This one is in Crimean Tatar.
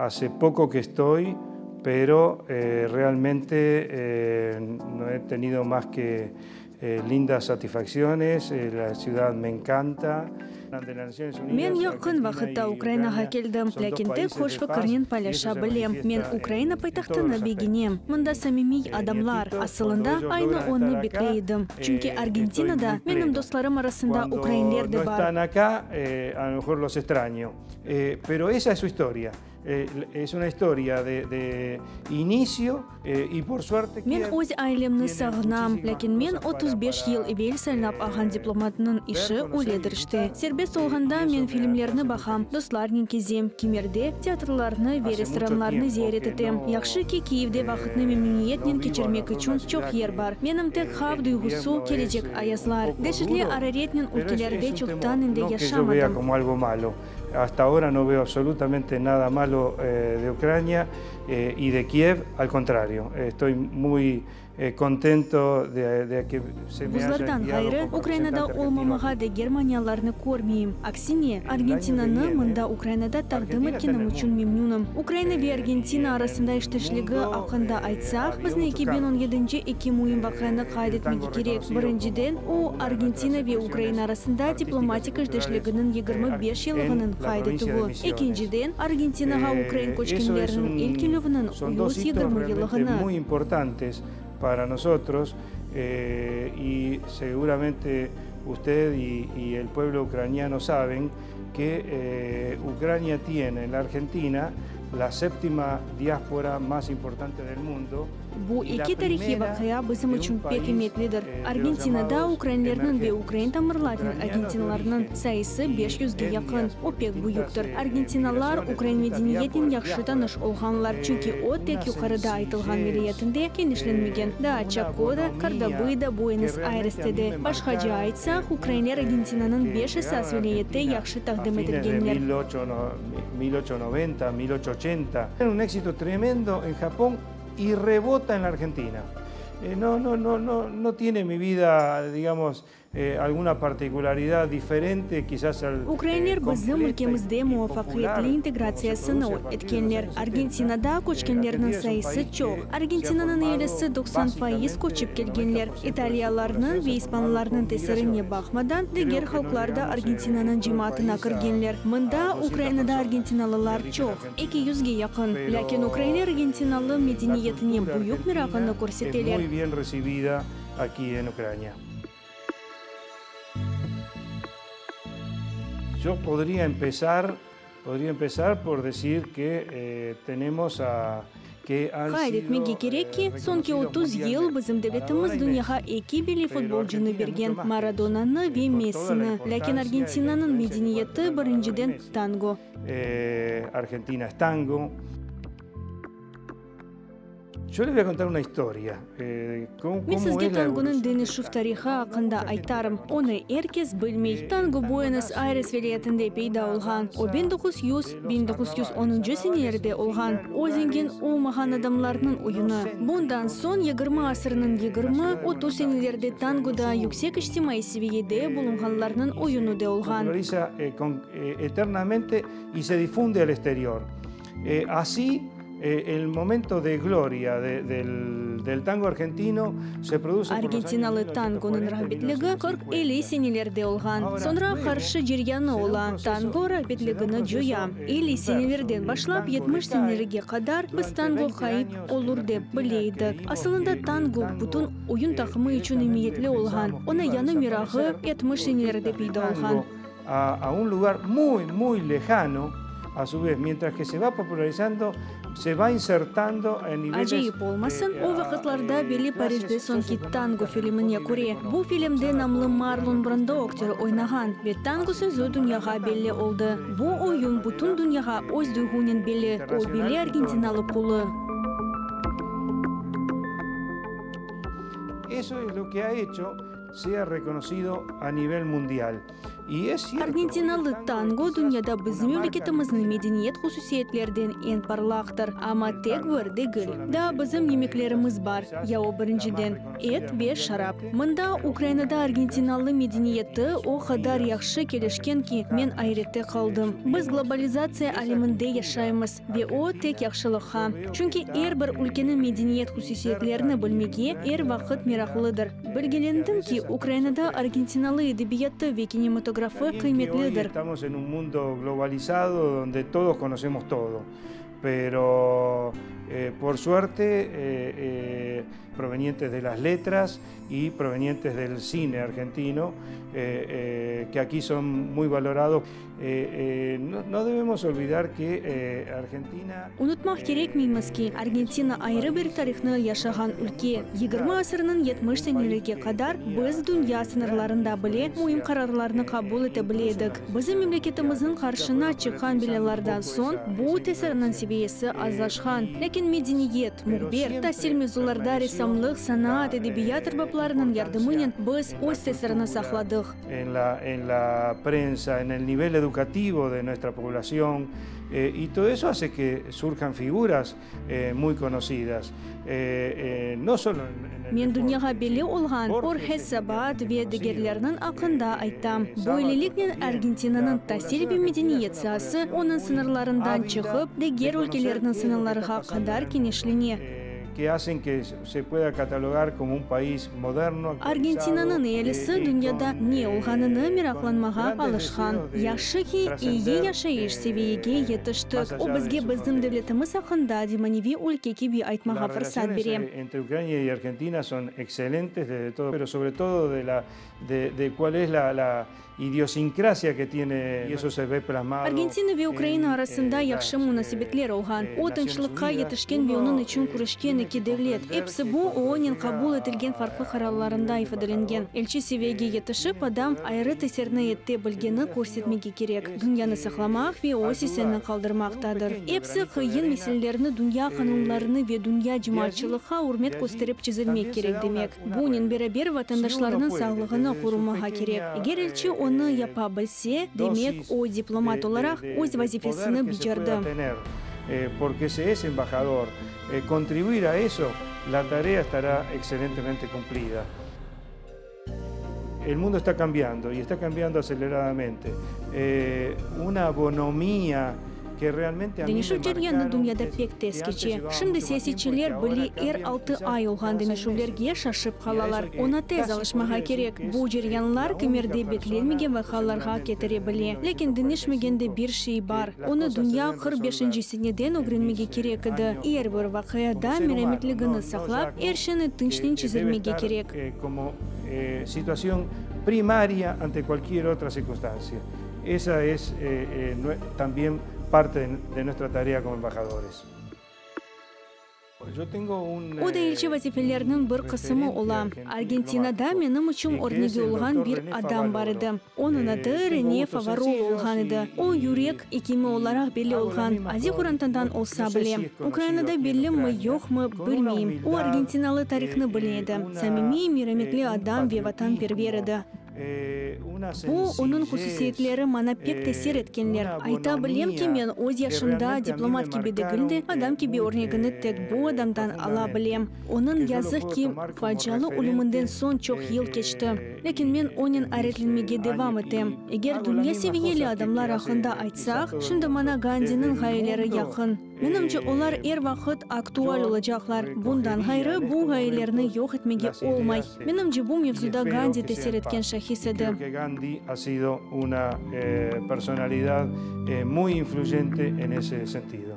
Hace poco que estoy, pero realmente no he tenido más que lindas satisfacciones, la ciudad me encanta. Men yaqın vaqıtta Ukrainağa keldim, lâkin tek hoş fikirnen paylaşa bilem. Men Ukraina paytahtını begenem. Mında samimiy adamlar. Asılında, aynı onı bekley edim. Çünki Argentinada menim dostlarım arasında ukrainler de bar. Men öz ailemni sağınam, lâkin men 35 yıl evel saylap alğan diplomatnıñ işi öyledir işte. Serbest olğanda men filmlerni baqam, dostlarnen kezem, kimerde teatrlarnı ve restoranlarnı ziyaret etem. Yahşı ki, Kiyevde vaqıtnı memnüniyetnen keçirmek içün çoq yer bar. Menim tek havf duyğusu, kelecek ayazlar. Deşetli araretnen ülkelerde çoqtan endi yaşamadım. Hasta ahora no veo absolutamente nada malo de Ucrania y de Kiev, al contrario, estoy muy contento de que se me haya Buzlardan enviado ğayrı, como Ukrainada representante argentino olmamağa aquí. deger manialarnı körmeyim. Aksine, Argentinanı mında Ukrainada taqdim etkenim içün memnünim. Ukraina ve Argentina arasında işdeşligi aqqında aytsaq, bizni 2017-nci eki müim vaqianı qayd etmege kerek. Birinciden, o, Argentina ve Ukraina arasında diplomatik işdeşliginiñ 25 yıllığınıñ qayd etüvi, ekinciden, Argentinağa ukrain köçkenleriniñ ilk kelüviniñ 120 yıllığını. Que Ucrania tiene en la Argentina la séptima diáspora más importante del mundo Bu eki tarihiy vaqia bizim içün pek emiyetlidir. Argentinada ukrainlerniñ ve ukrain tamırlarnen argentinlarnıñ sayısı beş yüzge yaqın, o pek büyüktir. Argentinalılar ukrain medeniyetnen yahşı tanış olğanlar, çünki o tek yuqarıda aytılğan vilâyetinde kenişlenmegen, daa Çakoda, Kordobıda, Buenos-Ayreste de. Başqaca aytsaq, ukrainler Argentinanıñ beş esas vilâyette yahşı taqdim etilgenler. Un éxito tremendo en Japón y rebota en la Argentina. No, no, no, no, no tiene mi vida, digamos, alguna particularidad diferente, quizás al Ukrainler bizim ülkemizde muvafaqiyetli integratsiyasını etkenler. Argentinada köçkenlerniñ sayısı çoq. Argentinanıñ ealisi 90% köçip kelgenler. İtaliyalarnıñ ve ispanlarnıñ tesirine baqmadan, diger halqlar da Argentinanıñ cemaatına kirgenler. Mında, Ukrainada argentinalılar çoq, eki yüzge yaqın. Lâkin ukrainler argentinalı medeniyetine büyük merağını körseteler. Yo podría empezar, podría empezar por decir que eh, tenemos a que han Qayd sido etmege kerek ki, soñki 30 yıl bizim devletimiz dünyağa eki belli futbolcunı bergen, Maradonanı ve Messini. Lâkin Argentinanıñ medeniyeti, birinciden, tango. Argentina es tango. Yo les voy a contar una historia. Men sizge tangonıñ deñişüv tarihı aqqında aytarım. Onı er kes bilmey. Tango Buenos-Ayres vilâyetinde peyda olğan. O 1900, 1910-ncı senelerde olğan. O zengin olmağan adamlarnıñ oyunı. Bundan soñ yigirmi asırnıñ yigirmi, 30 senelerde tango daa yüksek içtimaiy seviyede bulunğanlarnıñ oyunı da olğan. Eternamente y se difunde al exterior. Así, el momento de gloria del tango argentino se produce por los años Argentinalı tangonıñ rağbetligi qırq-elli senelerde olğan. Soñra qarşı ceryanı ola, tango rağbetligini coya. Elli senelerden başlap yetmiş senelerge qadar biz tango ğayıp olur dep bile edik. Asılında tango bütün oyun taqımı içün emiyetli olğan. Ona yañı merağı yetmiş senelerde peyda olğan. A un lugar muy, muy lejano, a su vez, mientras que se va popularizando, se va insertando en niveles Acayip olmasın, o vaqıtlarda belli Parijde soñki tango filmine köre. Bu filmde namlı Marlon Brando aktörı oynağan ve tango sözü dünyağa belli oldı. Bu oyun bütün dünyağa öz duyğunen belli, o belli argentinalı pulı. Eso es lo que ha hecho sea reconocido a nivel mundial. Argentinalı tango dünyada bizim memleketimizniñ medeniyet hususiyetlerden eñ parlaqtır, amma tek bir degil. Daa bizim yemeklerimiz bar, ya o birinciden, et ve şarap. Mında, Ukrainada argentinalı medeniyeti o qadar yahşı kelişken ki, men ayrette qaldım. Biz globalizatsiya aleminde yaşaymız. Ve o, tek yahşılıqqa. Çünki er bir ülkeniñ medeniyet hususiyetlerini bilmege er vaqıt meraqlıdır. Bilgilendim ki, Ukrainada argentinalı edebiyatı ve kinematografı qıymetlidir. Pero, por suerte, provenientes de las letras y provenientes del cine argentino, que aquí son muy valorados. No debemos olvidar que Argentina. Unutmaq kerekmeymiz ki, Argentina ayrı bir tarihnı yaşağan ülke. Yigirmi asırnıñ 70 senelerge qadar biz dünya sıñırlarında bile müim qararlarnı qabul ete bile edik. Bizim memleketimizniñ qarşına çıqqan belâlardan soñ bu tesirniñ seviyesi azlaşqan. Lâkin medeniyet, mühbir, tasil mevzularda ressamlıq, sanaat, edebiyat erbaplarınıñ yardımınen biz öz tesirini saqladıq. En la, en la prensa, en el nivel educativo de nuestra población, y todo eso hace que surjan figuras muy conocidas, no solo en el Men dünyağa belli olğan Jorge Sabat ve digerlerniñ aqqında aytam. Böyleliknen Argentinanıñ tasil ve medeniyet saası onıñ sıñırlarından çıqıp, diger ülkelerniñ sıñırlarğa qadar kenişlene. Que hacen que se pueda catalogar como un país moderno, Argentinanıñ ealisi dünyada ne olğanını meraqlanmağa alışqan. Yahşı ki, eyi yaşayış seviyege yetiştik. O bizge bizim devletimiz aqqında zemaneviy ülke kibi aytmağa fırsat bere. Entre Ucrania y Argentina son excelentes desde todo, pero sobre todo de la de de cuál es la la idiosincrasia que tiene y eso se ve plasmado Argentina ve Ukraina arasında yahşı munasebetler olğan. O, tınçlıqqa yetişken ve onıñ içün küreşken eki devlet. Episi bu, OONnen qabul etilgen farqlı qararlarında ifadelengen. Elçi seviyege yetişip, adam ayrı tesirni ete bilgeni körsetmege kerek, dünyanı saqlamaq ve öz isini qaldırmaqtadır. Episi qıyın meselelerni dünya qanunlarını ve dünya cemaatçılıqqa ürmet kösterip çezilmek kerek demek. Bunen beraber vatandaşlarnıñ sağlığını qorumağa kerek. Eger elçi onı yapa bilse, demek, o, diplomat olaraq öz vazifesini becerdi. Porque se es embajador, contribuir a eso, la tarea estará excelentemente cumplida. El mundo está cambiando y está cambiando aceleradamente. Una bonomía que realmente a mí me Deñişüv ceryanı marcaron dünyada es pek tez que antes keçe. llevaba Şimdi mucho más tiempo y que siyasetçiler ahora bile er cambian altı quizás ay olğan cada seis deñişüvlerge meses. şaşıp Y a qalalar. eso que Oña tez casi alışmağa podría decir kerek. que es Bu ceryanlar la única kimerde persona, beklenmegen vaqialarğa seguramente ketire desde bile. Lâkin deñişmegen de bir şey bar, 1945, que onı las cosas se dünya deben 45 resolver inci seneden en ögrenmege mis kerek edi. años Er bir como vaqiada ser humano, merametligini no no saqlap, ya er şeyni que tınçnen debe çezilmege estar kerek. como situación primaria ante cualquier otra circunstancia. Esa es también parte de nuestra tarea como embajadores. O da elçi vazifeleriniñ bir qısımı ola. Argentinada menim içün örnegi olğan bir adam bar edi. Onıñ adı Rene Favarolo olğan edi. O, yürek ekimi olaraq belli olğan, adiy qorantadan olsa bile. Ukrainada bellimi, yoqmı, bilmeyim. O, argentinalı tarihni bile edi. Samimiy, merametli adam ve vatanperver edi. Bu, onıñ hususiyetleri maña pek tesir etkenler. Ayta bilem ki, men öz yaşımda diplomat kibi degil de, adam kibi örnegini tek bu adamdan ala bilem. Onıñ, yazıq ki, facialı ölüminden soñ çoq yıl keçti. Lâkin men onen ayretlenmege devam etem. Eger dünya seviyeli adamlar aqqında aytsaq, şimdi maña Gandiniñ ğayeleri yaqın. Menimce, olar er vaqıt aktual olacaqlar. Bundan ğayrı, bu ğayelerni yoq etmege olmay. Menimce, bu mevzuda Gandi tesir etken şahis edi. Gandi ha sido una personalidad muy influyente en ese sentido.